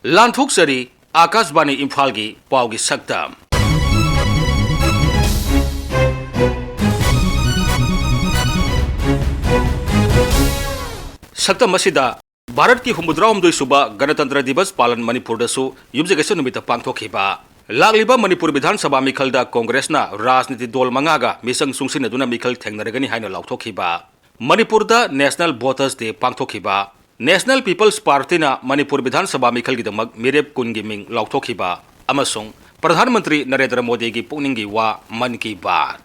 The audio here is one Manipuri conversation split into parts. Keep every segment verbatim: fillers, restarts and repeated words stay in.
ꯂꯥꯟꯊꯣꯛꯆꯔꯤ ꯑꯥꯀꯥꯁꯕꯥꯅꯤ ꯏꯝꯐꯥꯜꯒꯤ ꯄꯥꯎꯒꯤ ꯁꯛꯇꯝ꯫ ꯁꯛꯇꯝ ꯑꯁꯤꯗ ꯚꯥꯔꯠꯀꯤ ꯍꯨꯝꯐꯨꯇꯔꯥꯍꯨꯝꯗꯣꯏ ꯁꯨꯕ ꯒꯅꯇꯟꯇ꯭ꯔ ꯗꯤꯕꯁ ꯄꯥꯂꯟ ꯃꯅꯤꯄꯨꯔꯗꯁꯨ ꯌꯨꯝꯖꯀꯩꯁ ꯅꯨꯃꯤꯠꯇ ꯄꯥꯡꯊꯣꯛꯈꯤꯕ꯫ ꯂꯥꯛꯂꯤꯕ ꯃꯅꯤꯄꯨꯔ ꯕꯤꯙꯥꯟ ꯁꯚꯥ ꯃꯤꯈꯜꯗ ꯀꯣꯡꯒ꯭ꯔꯦꯁꯅ ꯔꯥꯖꯅꯤꯇꯤ ꯗꯣꯜ ꯃꯉꯥꯒ ꯃꯤꯆꯪ ꯆꯨꯡꯁꯤꯟꯅꯗꯨꯅ ꯃꯤꯈꯜ ꯊꯦꯡꯅꯔꯒꯅꯤ ꯍꯥꯏꯅ ꯂꯥꯎꯊꯣꯛꯈꯤꯕ꯫ ꯃꯅꯤꯄꯨꯔꯗ National Voters Day ꯄꯥꯡꯊꯣꯛꯈꯤꯕ꯫ National People's Partyꯅ ꯃꯅꯤꯄꯨꯔ ꯕꯤꯙꯥꯟ ꯁꯚꯥ ꯃꯤꯈꯜꯒꯤꯗꯃꯛ ꯃꯤꯔꯦꯞ ꯀꯨꯟꯒꯤ ꯃꯤꯡ ꯂꯥꯎꯊꯣꯛꯈꯤꯕ꯫ ꯑꯃꯁꯨꯡ ꯄ꯭ꯔꯙꯥꯟ ꯃꯟꯇ꯭ꯔꯤ ꯅꯔꯦꯟꯗ꯭ꯔ ꯃꯣꯗꯤꯒꯤ ꯄꯨꯛꯅꯤꯡꯒꯤ ꯋꯥ ꯃꯟ ꯀꯤ ꯕꯥꯠ꯫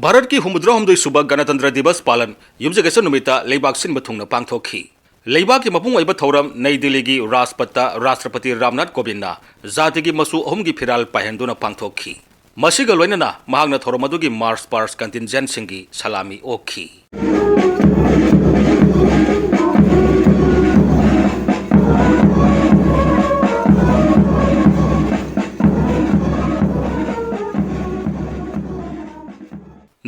ꯚꯥꯔꯠꯀꯤ ꯍꯨꯝꯐꯨꯇꯔꯥꯍꯨꯝꯗꯣꯏ ꯁꯨꯕ ꯒꯅꯇꯟꯇ꯭ꯔ ꯗꯤꯕꯁ ꯄꯥꯂꯟ ꯌꯨꯝꯖꯀꯩꯁ ꯅꯨꯃꯤꯠꯇ ꯂꯩꯕꯥꯛ ꯁꯤꯟꯕ ꯊꯨꯡꯅ ꯄꯥꯡꯊꯣꯛꯈꯤ꯫ ꯂꯩꯕꯥꯛꯀꯤ ꯃꯄꯨꯡ ꯑꯣꯏꯕ ꯊꯧꯔꯝ ꯅꯩ ꯗꯤꯜꯂꯤꯒꯤ ꯔꯥꯖꯄꯊꯇ ꯔꯥꯁꯇ꯭ꯔꯄꯇꯤ ꯔꯥꯝꯅꯥꯊ ꯀꯣꯕꯤꯟꯗꯅ ꯖꯥꯇꯤꯒꯤ ꯃꯆꯨ ꯑꯍꯨꯝꯒꯤ ꯐꯤꯔꯥꯜ ꯄꯥꯏꯍꯟꯗꯨꯅ ꯄꯥꯡꯊꯣꯛꯈꯤ꯫ ꯃꯁꯤꯒ ꯂꯣꯏꯅꯅ ꯃꯍꯥꯛꯅ ꯊꯧꯔꯝ ꯑꯗꯨꯒꯤ March Past Contingentꯁꯤꯡꯒꯤ ꯁꯂꯥꯃꯤ ꯑꯣꯛꯈꯤ꯫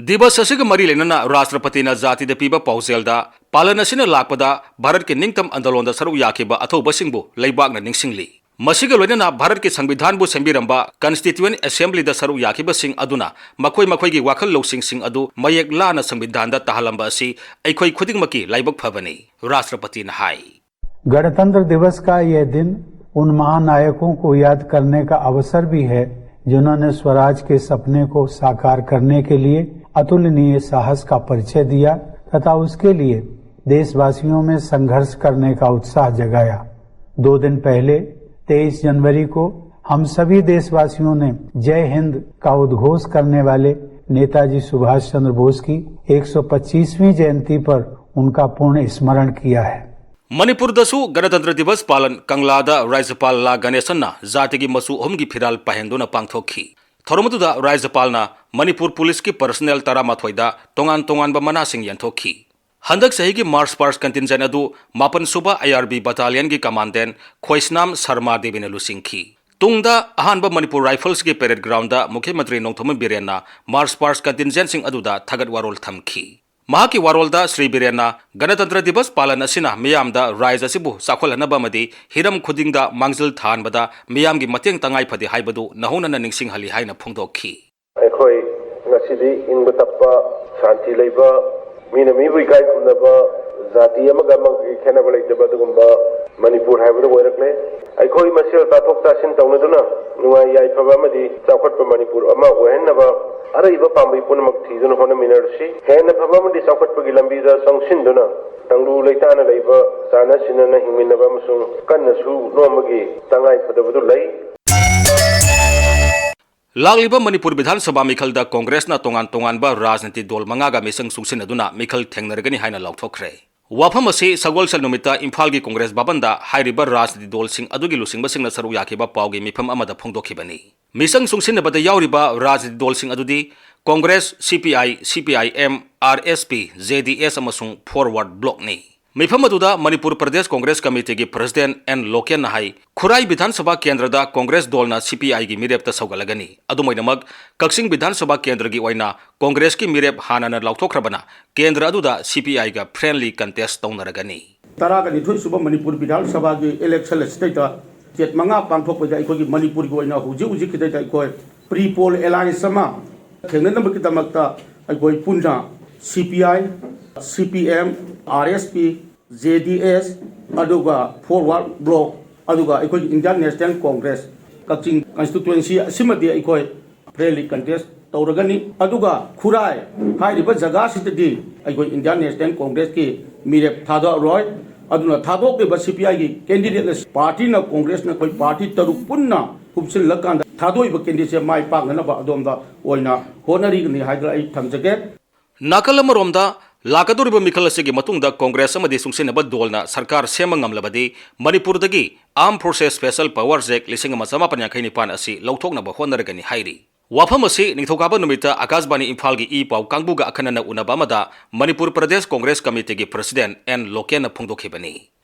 ꯗꯤꯕꯁ ꯑꯁꯤꯒ ꯃꯔꯤ ꯂꯩꯅꯅ ꯔꯥꯁꯇ꯭ꯔꯄꯇꯤꯅ ꯖꯥꯇꯤꯗ ꯄꯤꯕ ꯄꯥꯎꯖꯦꯜꯗ, ꯄꯥꯂꯟ ꯑꯁꯤꯅ ꯂꯥꯛꯄꯗ ꯚꯥꯔꯠꯀꯤ ꯅꯤꯡꯇꯝ ꯑꯟꯗꯣꯂꯣꯟꯗ ꯁꯔꯨꯛ ꯌꯥꯈꯤꯕ ꯑꯊꯧꯕꯁꯤꯡꯕꯨ ꯂꯩꯕꯥꯛꯅ ꯅꯤꯡꯁꯤꯡꯂꯤ꯫ ꯃꯁꯤꯒ ꯂꯣꯏꯅꯅ ꯚꯥꯔꯠꯀꯤ ꯁꯪꯕꯤꯙꯥꯟꯕꯨ ꯁꯦꯝꯕꯤꯔꯝꯕ Constituent Assemblyꯗ ꯁꯔꯨꯛ ꯌꯥꯈꯤꯕꯁꯤꯡ ꯑꯗꯨꯅ ꯃꯈꯣꯏ ꯃꯈꯣꯏꯒꯤ ꯋꯥꯈꯜ ꯂꯧꯁꯤꯡꯁꯤꯡ ꯑꯗꯨ ꯃꯌꯦꯛ ꯂꯥꯅ ꯁꯪꯕꯤꯙꯥꯟꯗ ꯇꯥꯍꯜꯂꯝꯕ ꯑꯁꯤ ꯑꯩꯈꯣꯏ ꯈꯨꯗꯤꯡꯃꯛꯀꯤ ꯂꯥꯏꯕꯛ ꯐꯕꯅꯤ, ꯔꯥꯁꯇ꯭ꯔꯄꯇꯤꯅ ꯍꯥꯏ꯫ गणतंत्र दिवस का यह दिन उन महानायकों को याद करने का अवसर भी है, जिन्होंने स्वराज के सपने को साकार करने के लिए अतुलनीय साहस का परिचय दिया तथा उसके लिए देशवासियों में संघर्ष करने का उत्साह जगाया। दो दिन पहले, तेईस जनवरी को, हम सभी देशवासियों ने जय हिंद का उद्घोष करने वाले नेताजी सुभाष चंद्र बोस की एक सौ पच्चीसवीं जयंती पर उनका पुण्य स्मरण किया है। ꯃꯅꯤꯄꯨꯔꯗꯁꯨ ꯒꯅꯇꯟꯇ꯭ꯔ ꯗꯤꯕꯁ ꯄꯥꯂꯟ ꯀꯪꯂꯥꯗ ꯔꯥꯖ꯭ꯌꯄꯥꯜ ꯂꯥ ꯒꯅꯦꯁꯟꯅ ꯖꯥꯇꯤꯒꯤ ꯃꯆꯨ ꯑꯍꯨꯝꯒꯤ ꯐꯤꯔꯥꯜ ꯄꯥꯏꯍꯟꯗꯨꯅ ꯄꯥꯡꯊꯣꯛꯈꯤ꯫ ꯊꯧꯔꯝ ꯑꯗꯨꯗ ꯔꯥꯖ꯭ꯌꯄꯥꯜꯅ ꯃꯅꯤꯄꯨꯔ ꯄꯨꯂꯤꯁꯀꯤ personnel ꯇꯔꯥꯃꯥꯊꯣꯏꯗ ꯇꯣꯉꯥꯟ ꯇꯣꯉꯥꯟꯕ ꯃꯅꯥꯁꯤꯡ ꯌꯦꯟꯊꯣꯛꯈꯤ꯫ ꯍꯟꯗꯛ ꯆꯍꯤꯒꯤ March Past Contingent ꯑꯗꯨ ꯃꯥꯄꯟ ꯁꯨꯕ IRB Battalionꯒꯤ Commandant ꯈꯣꯏꯁꯅꯥꯝ ꯁꯔꯃꯥ ꯗꯦꯕꯤꯅ ꯂꯨꯆꯤꯡꯈꯤ꯫ ꯇꯨꯡꯗ ꯑꯍꯥꯟꯕ ꯃꯅꯤꯄꯨꯔ ꯔꯥꯏꯐꯜꯁꯀꯤ parade groundꯗ ꯃꯨꯈ꯭ꯌ ꯃꯟꯇ꯭ꯔꯤ ꯅꯣꯡꯊꯣꯝꯕꯝ ꯕꯤꯔꯦꯟꯅ march past contingentꯁꯤꯡ ꯑꯗꯨꯗ ꯊꯥꯒꯠ ꯋꯥꯔꯣꯜ ꯊꯝꯈꯤ꯫ ꯃꯍꯥꯛꯀꯤ ꯋꯥꯔꯣꯜꯗ ꯁ꯭ꯔꯤ ꯕꯤꯔꯦꯟꯅ ꯒꯅꯇꯟꯇ꯭ꯔ ꯗꯤꯕꯁ ꯄꯥꯂꯟ ꯑꯁꯤꯅ ꯃꯤꯌꯥꯝꯗ ꯔꯥꯏꯖ ꯑꯁꯤꯕꯨ ꯆꯥꯎꯈꯠꯍꯟꯅꯕ ꯑꯃꯗꯤ ꯍꯤꯔꯝ ꯈꯨꯗꯤꯡꯗ ꯃꯥꯡꯖꯤꯜ ꯊꯥꯍꯟꯕꯗ ꯃꯤꯌꯥꯝꯒꯤ ꯃꯇꯦꯡ ꯇꯉꯥꯏ ꯐꯗꯦ ꯍꯥꯏꯕꯗꯨ ꯅꯧꯍꯧꯅꯅ ꯅꯤꯡꯁꯤꯡꯍꯜꯂꯤ ꯍꯥꯏꯅ ꯐꯣꯡꯗꯣꯛꯈꯤ꯫ ꯑꯩꯈꯣꯏ ꯉꯁꯤꯗꯤ ꯏꯪꯕ ꯇꯞꯄ, ꯁꯥꯟꯇꯤ ꯂꯩꯕ, ꯃꯤꯅ ꯃꯤꯕꯨ ꯏꯀꯥꯏ ꯈꯨꯝꯅꯕ, ꯖꯥꯇꯤ ꯑꯃꯒ ꯑꯃꯒꯒꯤ ꯈꯦꯠꯅꯕ ꯂꯩꯇꯕ ꯑꯗꯨꯒꯨꯝꯕ ꯃꯅꯤꯄꯨꯔ ꯍꯥꯏꯕꯗꯨ ꯑꯣꯏꯔꯛꯂꯦ꯫ ꯑꯩꯈꯣꯏ ꯃꯁꯦꯜ ꯇꯥꯊꯣꯛ ꯇꯥꯁꯤꯟ ꯇꯧꯅꯗꯨꯅ ꯅꯨꯡꯉꯥꯏ ꯌꯥꯏꯐꯕ ꯑꯃꯗꯤ ꯆꯥꯎꯈꯠꯄ ꯃꯅꯤꯄꯨꯔ ꯑꯃ ꯑꯣꯏꯍꯟꯅꯕ ꯑꯔꯩꯕ ꯄꯥꯝꯕꯩ ꯄꯨꯝꯅꯃꯛ ꯊꯤꯗꯨꯅ ꯍꯣꯠꯅꯃꯤꯟꯅꯔꯁꯤ꯫ ꯍꯦꯟꯅ ꯐꯕ ꯑꯃꯗꯤ ꯆꯥꯎꯈꯠꯄꯒꯤ ꯂꯝꯕꯤꯗ ꯆꯪꯁꯤꯟꯗꯨꯅ ꯇꯪꯗꯨ ꯂꯩꯇꯥꯅ ꯂꯩꯕ, ꯆꯥꯟꯅ ꯁꯤꯟꯅꯅ ꯍꯤꯡꯃꯤꯟꯅꯕ ꯑꯃꯁꯨꯡ ꯀꯟꯅꯁꯨ ꯅꯣꯝꯕꯒꯤ ꯇꯉꯥꯏ ꯐꯗꯕꯗꯨ ꯂꯩ꯫ ꯂꯥꯛꯂꯤꯕ ꯃꯅꯤꯄꯨꯔ ꯕꯤꯙꯥꯟ ꯁꯚꯥ ꯃꯤꯈꯜꯗ ꯀꯣꯡꯒ꯭ꯔꯦꯁꯅ ꯇꯣꯉꯥꯟ ꯇꯣꯉꯥꯟꯕ ꯔꯥꯖꯅꯤꯇꯤ ꯗꯣꯜ ꯃꯉꯥꯒ ꯃꯤꯆꯪ ꯆꯨꯡꯁꯤꯟꯅꯗꯨꯅ ꯃꯤꯈꯜ ꯊꯦꯡꯅꯔꯒꯅꯤ ꯍꯥꯏꯅ ꯂꯥꯎꯊꯣꯛꯈ꯭ꯔꯦ꯫ ꯋꯥꯐꯝ ꯑꯁꯤ ꯁꯒꯣꯜꯁꯦꯜ ꯅꯨꯃꯤꯠꯇ ꯏꯝꯐꯥꯜꯒꯤ ꯀꯣꯡꯒ꯭ꯔꯦꯁ ꯚꯕꯟꯗ ꯍꯥꯏꯔꯤꯕ ꯔꯥꯖꯅꯤꯇꯤ ꯗꯣꯜꯁꯤꯡ ꯑꯗꯨꯒꯤ ꯂꯨꯆꯤꯡꯕꯁꯤꯡꯅ ꯁꯔꯨꯛ ꯌꯥꯈꯤꯕ ꯄꯥꯎꯒꯤ ꯃꯤꯐꯝ ꯑꯃꯗ ꯐꯣꯡꯗꯣꯛꯈꯤꯕꯅꯤ꯫ ꯃꯤꯆꯪ ꯆꯨꯡꯁꯤꯟꯅꯕꯗ ꯌꯥꯎꯔꯤꯕ ꯔꯥꯖꯅꯤꯇꯤ ꯗꯣꯜꯁꯤꯡ ꯑꯗꯨꯗꯤ ꯀꯣꯡꯒ꯭ꯔꯦꯁ, ꯁꯤ ꯄꯤ ꯑꯥꯏ, ꯁꯤ P I M, R S P, J D S ꯑꯃꯁꯨꯡ ꯐꯣꯔꯋꯥꯔꯗ ꯕ꯭ꯂꯣꯛꯅꯤ꯫ ꯃꯤꯐꯝ ꯑꯗꯨꯗ ꯃꯅꯤꯄꯨꯔ ꯄ꯭ꯔꯗꯦꯁ ꯀꯣꯡꯒ꯭ꯔꯦꯁ ꯀꯃꯤꯇꯤꯒꯤ ꯄ꯭ꯔꯁꯤꯗꯦꯟꯠ ꯑꯦꯟ ꯂꯣꯀꯦꯟꯅ ꯍꯥꯏ, ꯈꯨꯔꯥꯏ ꯕꯤꯙꯥꯟ ꯁꯚꯥ ꯀꯦꯟꯗ꯭ꯔꯗ ꯀꯣꯡꯒ꯭ꯔꯦꯁ ꯗꯣꯜꯅ ꯁꯤ ꯄꯤ ꯑꯥꯏꯒꯤ ꯃꯤꯔꯦꯞꯇ ꯁꯧꯒꯠꯂꯒꯅꯤ꯫ ꯑꯗꯨꯃꯥꯏꯅꯃꯛ ꯀꯛꯆꯤꯡ ꯕꯤꯙꯥꯟ ꯁꯚꯥ ꯀꯦꯟꯗ꯭ꯔꯒꯤ ꯑꯣꯏꯅ ꯀꯣꯡꯒ꯭ꯔꯦꯁꯀꯤ ꯃꯤꯔꯦꯞ ꯍꯥꯟꯅꯅ ꯂꯥꯎꯊꯣꯛꯈ꯭ꯔꯕꯅ ꯀꯦꯟꯗ꯭ꯔ ꯑꯗꯨꯗ ꯁꯤ ꯄꯤ ꯑꯥꯏꯒ friendly contest ꯇꯧꯅꯔꯒꯅꯤ꯫ ꯇꯔꯥꯒ ꯅꯤꯊꯣꯏ ꯁꯨꯕ ꯃꯅꯤꯄꯨꯔ ꯕꯤꯙꯥꯟ ꯁꯚꯥꯒꯤ election ꯑꯁꯤꯗꯩꯗ state ꯃꯉꯥ ꯄꯥꯡꯊꯣꯛꯄꯗ ꯑꯩꯈꯣꯏꯒꯤ ꯃꯅꯤꯄꯨꯔꯒꯤ ꯑꯣꯏꯅ ꯍꯧꯖꯤꯛ ꯍꯧꯖꯤꯛꯀꯤꯗꯩꯗ ꯑꯩꯈꯣꯏ pre poll alliance ꯑꯃ ꯊꯦꯡꯅꯅꯕꯒꯤꯗꯃꯛꯇ ꯑꯩꯈꯣꯏ ꯄꯨꯟꯅ ꯁꯤ ꯄꯤ ꯑꯥꯏ, ꯁꯤ P M, R S P, J D S, ꯑꯗꯨꯒ forward bloc, ꯑꯗꯨꯒ ꯑꯩꯈꯣꯏꯒꯤ Indian National Congress ꯀꯛꯆꯤꯡ constituency ꯑꯁꯤꯃꯗꯤ ꯑꯩꯈꯣꯏ friendly contest ꯇꯧꯔꯒꯅꯤ꯫ ꯑꯗꯨꯒ ꯈꯨꯔꯥꯏ ꯍꯥꯏꯔꯤꯕ ꯖꯒꯥꯁꯤꯗꯗꯤ ꯑꯩꯈꯣꯏ Indian National Congressꯀꯤ ꯃꯤꯔꯦꯞ ꯊꯥꯗꯣꯛꯑꯔꯣꯏ꯫ ꯑꯗꯨꯅ ꯊꯥꯗꯣꯛꯂꯤꯕ ꯁꯤ ꯄꯤ ꯑꯥꯏꯒꯤ candidateꯅ partyꯅ, ꯀꯣꯡꯒ꯭ꯔꯦꯁꯅ ꯑꯩꯈꯣꯏ party ꯇꯔꯨꯛ ꯄꯨꯟꯅ ꯍꯨꯞꯆꯤꯜꯂꯀꯥꯟꯗ ꯊꯥꯗꯣꯛꯏꯕ candidateꯁꯦ ꯃꯥꯏ ꯄꯥꯛꯅꯅꯕ ꯑꯗꯣꯝꯗ ꯑꯣꯏꯅ ꯍꯣꯠꯅꯔꯤꯒꯅꯤ ꯍꯥꯏꯗꯅ ꯑꯩ ꯊꯝꯖꯒꯦ꯫ ꯅꯥꯀꯜ ꯑꯃꯔꯣꯝꯗ, ꯂꯥꯛꯀꯗꯧꯔꯤꯕ ꯃꯤꯈꯜ ꯑꯁꯤꯒꯤ ꯃꯇꯨꯡꯗ ꯀꯣꯡꯒ꯭ꯔꯦꯁ ꯑꯃꯗꯤ ꯆꯨꯡꯁꯤꯟꯅꯕ ꯗꯣꯜꯅ ꯁꯔꯀꯥꯔ ꯁꯦꯝꯕ ꯉꯝꯂꯕꯗꯤ ꯃꯅꯤꯄꯨꯔꯗꯒꯤ Armed Forces Special Powers Act ꯂꯤꯁꯤꯡ ꯑꯃ ꯆꯃꯥꯄꯟ ꯌꯥꯡꯈꯩ ꯅꯤꯄꯥꯟ ꯑꯁꯤ ꯂꯧꯊꯣꯛꯅꯕ ꯍꯣꯠꯅꯔꯒꯅꯤ ꯍꯥꯏꯔꯤ꯫ ꯋꯥꯐꯝ ꯑꯁꯤ ꯅꯤꯡꯊꯧꯀꯥꯕ ꯅꯨꯃꯤꯠꯇ ꯑꯀꯥꯁꯕꯥꯅꯤ ꯏꯝꯐꯥꯜꯒꯤ ꯏ ꯄꯥꯎ ꯀꯥꯡꯕꯨꯒ ꯑꯈꯟꯅꯅ ꯎꯅꯕ ꯑꯃꯗ ꯃꯅꯤꯄꯨꯔ ꯄ꯭ꯔꯗꯦꯁ ꯀꯣꯡꯒ꯭ꯔꯦꯁ ꯀꯃꯤꯇꯤꯒꯤ ꯄ꯭ꯔꯁꯤꯗꯦꯟꯠ ꯑꯦꯟ ꯂꯣꯀꯦꯟꯅ ꯐꯣꯡꯗꯣꯛꯈꯤꯕꯅꯤ꯫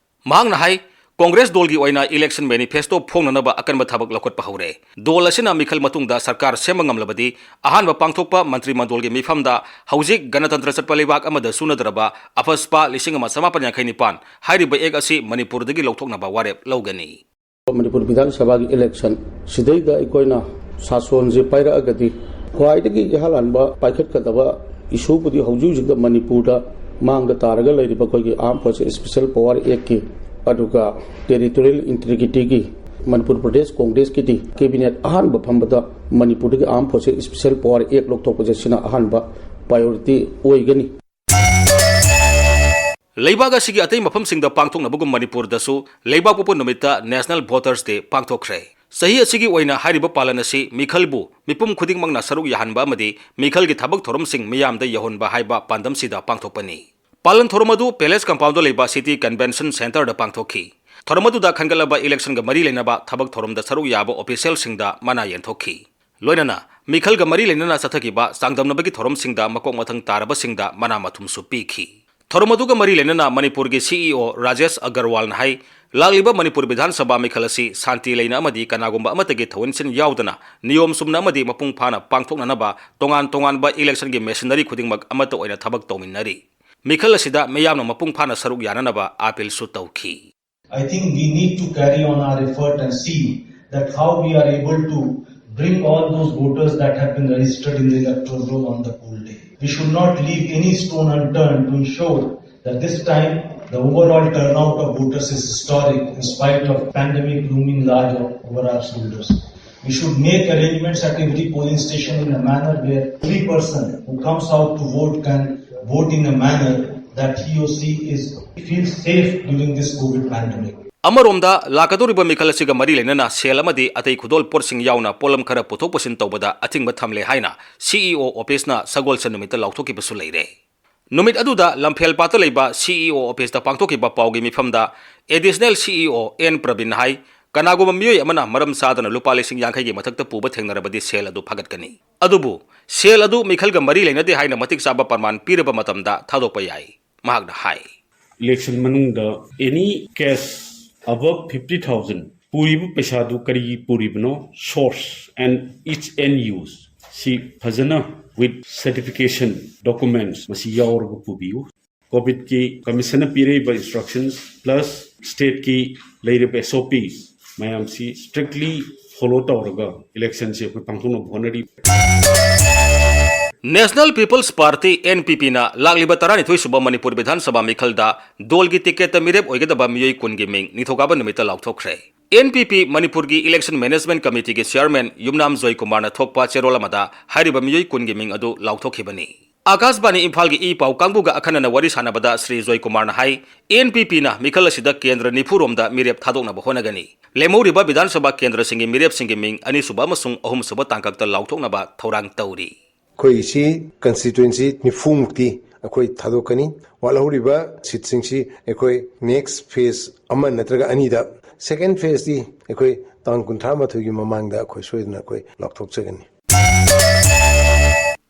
ꯃꯍꯥꯛꯅ ꯍꯥꯏ, ꯀꯣꯡꯒ꯭ꯔꯦꯁ ꯗꯣꯜꯒꯤ ꯑꯣꯏꯅ election manifesto ꯐꯣꯡꯅꯅꯕ ꯑꯀꯟꯕ ꯊꯕꯛ ꯂꯧꯈꯠꯄ ꯍꯧꯔꯦ꯫ ꯗꯣꯜ ꯑꯁꯤꯅ ꯃꯤꯈꯜ ꯃꯇꯨꯡꯗ ꯁꯔꯀꯥꯔ ꯁꯦꯝꯕ ꯉꯝꯂꯕꯗꯤ, ꯑꯍꯥꯟꯕ ꯄꯥꯡꯊꯣꯛꯄ ꯃꯟꯇ꯭ꯔꯤ ꯃꯟꯗꯣꯜꯒꯤ ꯃꯤꯐꯝꯗ ꯍꯧꯖꯤꯛ ꯒꯅꯇꯟꯇ꯭ꯔ ꯆꯠꯄ ꯂꯩꯕꯥꯛ ꯑꯃꯗ ꯆꯨꯅꯗ꯭ꯔꯕ ꯑꯐꯁꯄꯥ ꯂꯤꯁꯤꯡ ꯑꯃ ꯆꯃꯥꯄꯟ ꯌꯥꯡꯈꯩ ꯅꯤꯄꯥꯟ ꯍꯥꯏꯔꯤꯕ act ꯑꯁꯤ ꯃꯅꯤꯄꯨꯔꯗꯒꯤ ꯂꯧꯊꯣꯛꯅꯕ ꯋꯥꯔꯦꯞ ꯂꯧꯒꯅꯤ꯫ ꯃꯅꯤꯄꯨꯔ ꯕꯤꯙꯥꯟ ꯁꯚꯥꯒꯤ election ꯁꯤꯗꯩꯗ ꯑꯩꯈꯣꯏꯅ ꯁꯥꯁꯣꯟꯁꯦ ꯄꯥꯏꯔꯛꯑꯒꯗꯤ, ꯈ꯭ꯋꯥꯏꯗꯒꯤ ꯏꯍꯥꯟ ꯍꯥꯟꯕ ꯄꯥꯏꯈꯠꯀꯗꯕ issueꯕꯨꯗꯤ ꯍꯧꯖꯤꯛ ꯍꯧꯖꯤꯛꯇ ꯃꯅꯤꯄꯨꯔꯗ ꯃꯥꯡꯗ ꯇꯥꯔꯒ ꯂꯩꯔꯤꯕ ꯑꯩꯈꯣꯏꯒꯤ Armed Forces Special Power Actꯀꯤ, ꯑꯗꯨꯒ territorial integrityꯒꯤ, ꯃꯅꯤꯄꯨꯔ ꯄ꯭ꯔꯗꯦꯁ ꯀꯣꯡꯒ꯭ꯔꯦꯁꯀꯤꯗꯤ cabinet ꯑꯍꯥꯟꯕ ꯐꯝꯕꯗ ꯃꯅꯤꯄꯨꯔꯗꯒꯤ Armed Forces Special Power Act ꯂꯧꯊꯣꯛꯄꯁꯦ, ꯁꯤꯅ ꯑꯍꯥꯟꯕ priority ꯑꯣꯏꯒꯅꯤ꯫ ꯂꯩꯕꯥꯛ ꯑꯁꯤꯒꯤ ꯑꯇꯩ ꯃꯐꯝꯁꯤꯡꯗ ꯄꯥꯡꯊꯣꯛꯅꯕꯒꯨꯝ ꯃꯅꯤꯄꯨꯔꯗꯁꯨ ꯂꯩꯕꯥꯛꯄꯣꯛꯄ ꯅꯨꯃꯤꯠꯇ National Voters Day ꯄꯥꯡꯊꯣꯛꯈ꯭ꯔꯦ꯫ ꯆꯍꯤ ꯑꯁꯤꯒꯤ ꯑꯣꯏꯅ ꯍꯥꯏꯔꯤꯕ ꯄꯥꯂꯟ ꯑꯁꯤ ꯃꯤꯈꯜꯕꯨ ꯃꯤꯄꯨꯝ ꯈꯨꯗꯤꯡꯃꯛꯅ ꯁꯔꯨꯛ ꯌꯥꯍꯟꯕ ꯑꯃꯗꯤ ꯃꯤꯈꯜꯒꯤ ꯊꯕꯛ ꯊꯧꯔꯝꯁꯤꯡ ꯃꯤꯌꯥꯝꯗ ꯌꯧꯍꯟꯕ ꯍꯥꯏꯕ ꯄꯥꯟꯗꯝꯁꯤꯗ ꯄꯥꯡꯊꯣꯛꯄꯅꯤ꯫ ꯄꯥꯂꯟ ꯊꯧꯔꯝ ꯑꯗꯨ Palace Compoundꯗ ꯂꯩꯕ City Convention Centreꯗ ꯄꯥꯡꯊꯣꯛꯈꯤ꯫ ꯊꯧꯔꯝ ꯑꯗꯨꯗ ꯈꯟꯒꯠꯂꯕ electionꯒ ꯃꯔꯤ ꯂꯩꯅꯕ ꯊꯕꯛ ꯊꯧꯔꯝꯗ ꯁꯔꯨꯛ ꯌꯥꯕ officialꯁꯤꯡꯗ ꯃꯅꯥ ꯌꯦꯟꯊꯣꯛꯈꯤ꯫ ꯂꯣꯏꯅꯅ ꯃꯤꯈꯜꯒ ꯃꯔꯤ ꯂꯩꯅꯅ ꯆꯠꯊꯈꯤꯕ ꯆꯥꯡꯗꯝꯅꯕꯒꯤ ꯊꯧꯔꯝꯁꯤꯡꯗ ꯃꯀꯣꯛ ꯃꯊꯪ ꯇꯥꯔꯕꯁꯤꯡꯗ ꯃꯅꯥ ꯃꯊꯨꯝꯁꯨ ꯄꯤꯈꯤ꯫ ꯊꯧꯔꯝ ꯑꯗꯨꯒ ꯃꯔꯤ ꯂꯩꯅꯅ ꯃꯅꯤꯄꯨꯔꯒꯤ CEO ꯔꯥꯖꯦꯁ ꯑꯒꯔꯋꯥꯜꯅ ꯍꯥꯏ, ꯂꯥꯛꯂꯤꯕ ꯃꯅꯤꯄꯨꯔ ꯕꯤꯙꯥꯟ ꯁꯚꯥ ꯃꯤꯈꯜ ꯑꯁꯤ ꯁꯥꯟꯇꯤ ꯂꯩꯅ ꯑꯃꯗꯤ ꯀꯅꯥꯒꯨꯝꯕ ꯑꯃꯠꯇꯒꯤ ꯊꯧꯑꯣꯏꯟꯁꯤꯟ ꯌꯥꯎꯗꯅ ꯅꯤꯌꯣꯝ ꯆꯨꯝꯅ ꯑꯃꯗꯤ ꯃꯄꯨꯡ ꯐꯥꯅ ꯄꯥꯡꯊꯣꯛꯅꯅꯕ ꯇꯣꯉꯥꯟ ꯇꯣꯉꯥꯟꯕ electionꯒꯤ machinery ꯈꯨꯗꯤꯡꯃꯛ ꯑꯃꯠꯇ ꯑꯣꯏꯅ ꯊꯕꯛ ꯇꯧꯃꯤꯟꯅꯔꯤ꯫ ꯃꯤꯈꯜ ꯑꯁꯤꯗ ꯃꯤꯌꯥꯝꯅ ꯃꯄꯨꯡ ꯐꯥꯅ ꯁꯔꯨꯛ ꯌꯥꯅꯅꯕ appealꯁꯨ ꯇꯧꯈꯤ꯫ I think we need to carry on our effort and see that how we are able to bring all those voters that have been registered in the electoral roll on the poll day. We should not leave any stone unturned to ensure that this time the overall turnout of voters is historic in spite of pandemic looming large over our shoulders. We should make arrangements at every polling station in a manner where every person who comes out to vote can vote in a manner that he or she is feels safe during this COVID pandemic. ꯑꯃꯔꯣꯝꯗ, ꯂꯥꯛꯀꯗꯧꯔꯤꯕ ꯃꯤꯈꯜ ꯑꯁꯤꯒ ꯃꯔꯤ ꯂꯩꯅꯅ ꯁꯦꯜ ꯑꯃꯗꯤ ꯑꯇꯩ ꯈꯨꯗꯣꯜ ꯄꯣꯠꯁꯤꯡ ꯌꯥꯎꯅ ꯄꯣꯠꯂꯝ ꯈꯔ ꯄꯨꯊꯣꯛ ꯄꯨꯁꯤꯟ ꯇꯧꯕꯗ ꯑꯊꯤꯡꯕ ꯊꯝꯂꯦ ꯍꯥꯏꯅ CEO officeꯅ ꯁꯒꯣꯜꯁꯦꯟ ꯅꯨꯃꯤꯠꯇ ꯂꯥꯎꯊꯣꯛꯈꯤꯕꯁꯨ ꯂꯩꯔꯦ꯫ ꯅꯨꯃꯤꯠ ꯑꯗꯨꯗ ꯂꯝꯐꯦꯜꯄꯥꯠꯇ ꯂꯩꯕ CEO officeꯇ ꯄꯥꯡꯊꯣꯛꯈꯤꯕ ꯄꯥꯎꯒꯤ ꯃꯤꯐꯝꯗ Additional CEO N ꯄ꯭ꯔꯕꯤꯟꯅ ꯍꯥꯏ, ꯀꯅꯥꯒꯨꯝꯕ ꯃꯤꯑꯣꯏ ꯑꯃꯅ ꯃꯔꯝ ꯆꯥꯗꯅ ꯂꯨꯄꯥ ꯂꯤꯁꯤꯡ ꯌꯥꯡꯈꯩꯒꯤ ꯃꯊꯛꯇ ꯄꯨꯕ ꯊꯦꯡꯅꯔꯕꯗꯤ ꯁꯦꯜ ꯑꯗꯨ ꯐꯥꯒꯠꯀꯅꯤ꯫ ꯑꯗꯨꯕꯨ ꯁꯦꯜ ꯑꯗꯨ ꯃꯤꯈꯜꯒ ꯃꯔꯤ ꯂꯩꯅꯗꯦ ꯍꯥꯏꯅ ꯃꯇꯤꯛ ꯆꯥꯕ ꯄ꯭ꯔꯃꯥꯟ ꯄꯤꯔꯕ ꯃꯇꯝꯗ ꯊꯥꯗꯣꯛꯄ ꯌꯥꯏ꯫ ꯃꯍꯥꯛꯅ ꯍꯥꯏ, election ꯃꯅꯨꯡꯗ any cash Above fifty thousand ꯄꯨꯔꯤꯕ ꯄꯩꯁꯥꯗꯨ ꯀꯔꯤꯒꯤ ꯄꯨꯔꯤꯕꯅꯣ, source and its end use ꯁꯤ ꯐꯖꯅ with certification documents ꯃꯁꯤ ꯌꯥꯎꯔꯒ ꯄꯨꯕꯤꯌꯨ꯫ ꯀꯣꯚꯤꯗꯀꯤ ꯀꯃꯤꯁꯟꯅ ꯄꯤꯔꯛꯏꯕ instructions plus stateꯀꯤ ꯂꯩꯔꯤꯕ S O Ps ꯃꯌꯥꯝꯁꯤ strictly follow ꯇꯧꯔꯒ electionꯁꯤ ꯑꯩꯈꯣꯏ ꯄꯥꯡꯊꯣꯛꯅꯕ ꯍꯣꯠꯅꯔꯤ꯫ National People's Party, N P Pꯅ ꯂꯥꯛꯂꯤꯕ ꯇꯔꯥꯅꯤꯊꯣꯏ ꯁꯨꯕ ꯃꯅꯤꯄꯨꯔ ꯕꯤꯙꯥꯟ ꯁꯚꯥ ꯃꯤꯈꯜꯗ ꯗꯣꯜꯒꯤ ꯇꯤꯀꯦꯠꯇ ꯃꯤꯔꯦꯞ ꯑꯣꯏꯒꯗꯕ ꯃꯤꯑꯣꯏ ꯀꯨꯟꯒꯤ ꯃꯤꯡ ꯅꯤꯡꯊꯧꯀꯥꯕ ꯅꯨꯃꯤꯠꯇ ꯂꯥꯎꯊꯣꯛꯈ꯭ꯔꯦ꯫ N P P ꯃꯅꯤꯄꯨꯔꯒꯤ Election Management Committeeꯒꯤ Chairman ꯌꯨꯝꯅꯥꯝ ꯖꯣꯏꯀꯨꯃꯥꯔꯅ ꯊꯣꯛꯄ ꯆꯦꯔꯣꯜ ꯑꯃꯗ ꯍꯥꯏꯔꯤꯕ ꯃꯤꯑꯣꯏ ꯀꯨꯟꯒꯤ ꯃꯤꯡ ꯑꯗꯨ ꯂꯥꯎꯊꯣꯛꯈꯤꯕꯅꯤ꯫ ꯑꯀꯥꯁꯕꯥꯅꯤ ꯏꯝꯐꯥꯜꯒꯤ ꯏ ꯄꯥꯎ ꯀꯥꯡꯕꯨꯒ ꯑꯈꯟꯅꯅ ꯋꯥꯔꯤ ꯁꯥꯟꯅꯕꯗ ꯁ꯭ꯔꯤ ꯖꯣꯏꯀꯨꯃꯥꯔꯅ ꯍꯥꯏ, N P Pꯅ ꯃꯤꯈꯜ ꯑꯁꯤꯗ ꯀꯦꯟꯗ꯭ꯔ ꯅꯤꯐꯨ ꯔꯣꯝꯗ ꯃꯤꯔꯦꯞ ꯊꯥꯗꯣꯛꯅꯕ ꯍꯣꯠꯅꯒꯅꯤ꯫ ꯂꯦꯝꯍꯧꯔꯤꯕ ꯕꯤꯙꯥꯟ ꯁꯚꯥ ꯀꯦꯟꯗ꯭ꯔꯁꯤꯡꯒꯤ ꯃꯤꯔꯦꯞꯁꯤꯡꯒꯤ ꯃꯤꯡ ꯑꯅꯤꯁꯨꯕ ꯑꯃꯁꯨꯡ ꯑꯍꯨꯝꯁꯨꯕ ꯇꯥꯡꯀꯛꯇ ꯂꯥꯎꯊꯣꯛꯅꯕ ꯊꯧꯔꯥꯡ ꯇꯧꯔꯤ꯫ ꯑꯩꯈꯣꯏ ꯁꯤ constituency ꯅꯤꯐꯨ ꯃꯨꯛꯇꯤ ꯑꯩꯈꯣꯏ ꯊꯥꯗꯣꯛꯀꯅꯤ꯫ ꯋꯥꯠꯍꯧꯔꯤꯕ seatꯁꯤꯡꯁꯤ ꯑꯩꯈꯣꯏ next phase ꯑꯃ ꯅꯠꯇ꯭ꯔꯒ ꯑꯅꯤꯗ, second phaseꯇꯤ ꯑꯩꯈꯣꯏ ꯇꯥꯡ ꯀꯨꯟꯊ꯭ꯔꯥ ꯃꯥꯊꯣꯏꯒꯤ ꯃꯃꯥꯡꯗ ꯑꯩꯈꯣꯏ ꯁꯣꯏꯗꯅ ꯑꯩꯈꯣꯏ ꯂꯥꯎꯊꯣꯛꯆꯒꯅꯤ꯫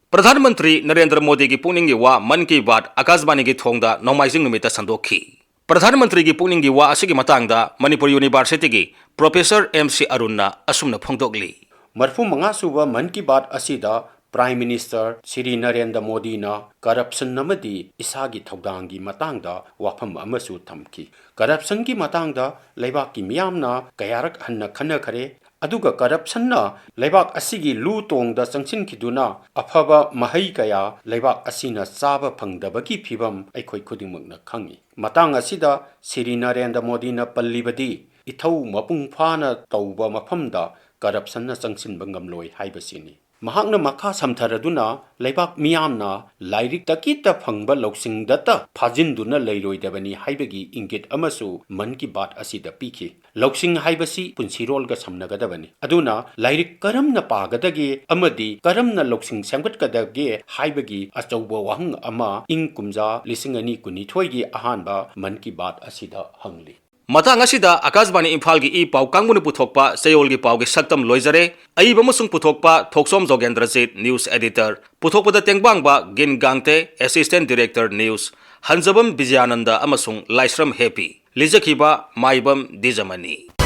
ꯄ꯭ꯔꯙꯥꯟ ꯃꯟꯇ꯭ꯔꯤ ꯅꯔꯦꯟꯗ꯭ꯔ ꯃꯣꯗꯤꯒꯤ ꯄꯨꯛꯅꯤꯡꯒꯤ ꯋꯥ ꯃꯟ ꯀꯤ ꯕꯥꯠ ꯑꯀꯥꯁꯕꯥꯅꯤꯒꯤ ꯊꯣꯡꯗ ꯅꯣꯡꯃꯥꯏꯖꯤꯡ ꯅꯨꯃꯤꯠꯇ ꯁꯟꯗꯣꯛꯈꯤ꯫ ꯄ꯭ꯔꯙꯥꯟ ꯃꯟꯇ꯭ꯔꯤꯒꯤ ꯄꯨꯛꯅꯤꯡꯒꯤ ꯋꯥ ꯑꯁꯤꯒꯤ ꯃꯇꯥꯡꯗ ꯃꯅꯤꯄꯨꯔ ꯌꯨꯅꯤꯚꯔꯁꯤꯇꯤꯒꯤ ꯄ꯭ꯔꯣꯐꯦꯁꯔ ꯑꯦꯝ ꯁꯤ ꯑꯔꯨꯟꯅ ꯑꯁꯨꯝꯅ ꯐꯣꯡꯗꯣꯛꯂꯤ꯫ ꯃꯔꯐꯨ ꯃꯉꯥ ꯁꯨꯕ ꯃꯟ ꯀꯤ ꯕꯥꯠ ꯑꯁꯤꯗ Prime Minister ꯁ꯭ꯔꯤ ꯅꯔꯦꯟꯗ꯭ꯔ ꯃꯣꯗꯤꯅ corruption ꯑꯃꯗꯤ ꯏꯁꯥꯒꯤ ꯊꯧꯗꯥꯡꯒꯤ ꯃꯇꯥꯡꯗ ꯋꯥꯐꯝ ꯑꯃꯁꯨ ꯊꯝꯈꯤ꯫ Corruptionꯒꯤ ꯃꯇꯥꯡꯗ ꯂꯩꯕꯥꯛꯀꯤ ꯃꯤꯌꯥꯝꯅ ꯀꯌꯥꯔꯛ ꯍꯟꯅ ꯈꯟꯅꯈ꯭ꯔꯦ꯫ ꯑꯗꯨꯒ corruptionꯅ ꯂꯩꯕꯥꯛ ꯑꯁꯤꯒꯤ ꯂꯨ ꯇꯣꯡꯗ ꯆꯪꯁꯤꯟꯈꯤꯗꯨꯅ ꯑꯐꯕ ꯃꯍꯩ ꯀꯌꯥ ꯂꯩꯕꯥꯛ ꯑꯁꯤꯅ ꯆꯥꯕ ꯐꯪꯗꯕꯒꯤ ꯐꯤꯚꯝ ꯑꯩꯈꯣꯏ ꯈꯨꯗꯤꯡꯃꯛꯅ ꯈꯪꯏ꯫ ꯃꯇꯥꯡ ꯑꯁꯤꯗ ꯁ꯭ꯔꯤ ꯅꯔꯦꯟꯗ꯭ꯔ ꯃꯣꯗꯤꯅ ꯄꯜꯂꯤꯕꯗꯤ ꯏꯊꯧ ꯃꯄꯨꯡ ꯐꯥꯅ ꯇꯧꯕ ꯃꯐꯝꯗ corruptionꯅ ꯆꯪꯁꯤꯟꯕ ꯉꯝꯂꯣꯏ ꯍꯥꯏꯕꯁꯤꯅꯤ꯫ ꯃꯍꯥꯛꯅ ꯃꯈꯥ ꯁꯝꯊꯔꯗꯨꯅ ꯂꯩꯕꯥꯛ ꯃꯤꯌꯥꯝꯅ ꯂꯥꯏꯔꯤꯛꯇꯒꯤꯇ ꯐꯪꯕ ꯂꯧꯁꯤꯡꯗꯇ ꯐꯥꯖꯤꯟꯗꯨꯅ ꯂꯩꯔꯣꯏꯗꯕꯅꯤ ꯍꯥꯏꯕꯒꯤ ꯏꯪꯒꯤꯠ ꯑꯃꯁꯨ ꯃꯟ ꯀꯤ ꯕꯥꯠ ꯑꯁꯤꯗ ꯄꯤꯈꯤ꯫ ꯂꯧꯁꯤꯡ ꯍꯥꯏꯕꯁꯤ ꯄꯨꯟꯁꯤꯔꯣꯜꯒ ꯁꯝꯅꯒꯗꯕꯅꯤ꯫ ꯑꯗꯨꯅ ꯂꯥꯏꯔꯤꯛ ꯀꯔꯝꯅ ꯄꯥꯒꯗꯒꯦ ꯑꯃꯗꯤ ꯀꯔꯝꯅ ꯂꯧꯁꯤꯡ ꯁꯦꯝꯒꯠꯀꯗꯒꯦ ꯍꯥꯏꯕꯒꯤ ꯑꯆꯧꯕ ꯋꯥꯍꯪ ꯑꯃ ꯏꯪ ꯀꯨꯝꯖꯥ ꯂꯤꯁꯤꯡ ꯑꯅꯤ ꯀꯨꯟꯅꯤꯊꯣꯏꯒꯤ ꯑꯍꯥꯟꯕ ꯃꯟ ꯀꯤ ꯕꯥꯠ ꯑꯁꯤꯗ ꯍꯪꯂꯤ꯫ ꯃꯇꯥꯡ ꯑꯁꯤꯗ ꯑꯀꯥꯁꯕꯥꯅꯤ ꯏꯝꯐꯥꯜꯒꯤ ꯏ ꯄꯥꯎ ꯀꯥꯡꯕꯨꯅ ꯄꯨꯊꯣꯛꯄ ꯆꯌꯣꯜꯒꯤ ꯄꯥꯎꯒꯤ ꯁꯛꯇꯝ ꯂꯣꯏꯖꯔꯦ꯫ ꯑꯏꯕ ꯑꯃꯁꯨꯡ ꯄꯨꯊꯣꯛꯄ ꯊꯣꯛꯆꯣꯝ ꯖꯣꯒꯦꯟꯗ꯭ꯔꯖꯤꯠ, news editor, ꯄꯨꯊꯣꯛꯄꯗ ꯇꯦꯡꯕꯥꯡꯕ ꯒꯤꯟ ꯒꯥꯡꯇꯦ, assistant director news, ꯍꯟꯖꯕꯝ ꯕꯤꯖꯌꯥꯅꯟꯗ ꯑꯃꯁꯨꯡ ꯂꯥꯏꯁ꯭ꯔꯝ ꯍꯦꯄꯤ꯫ ꯂꯤꯖꯈꯤꯕ ꯃꯥꯏꯕꯝ ꯗꯤꯖꯃꯅꯤ꯫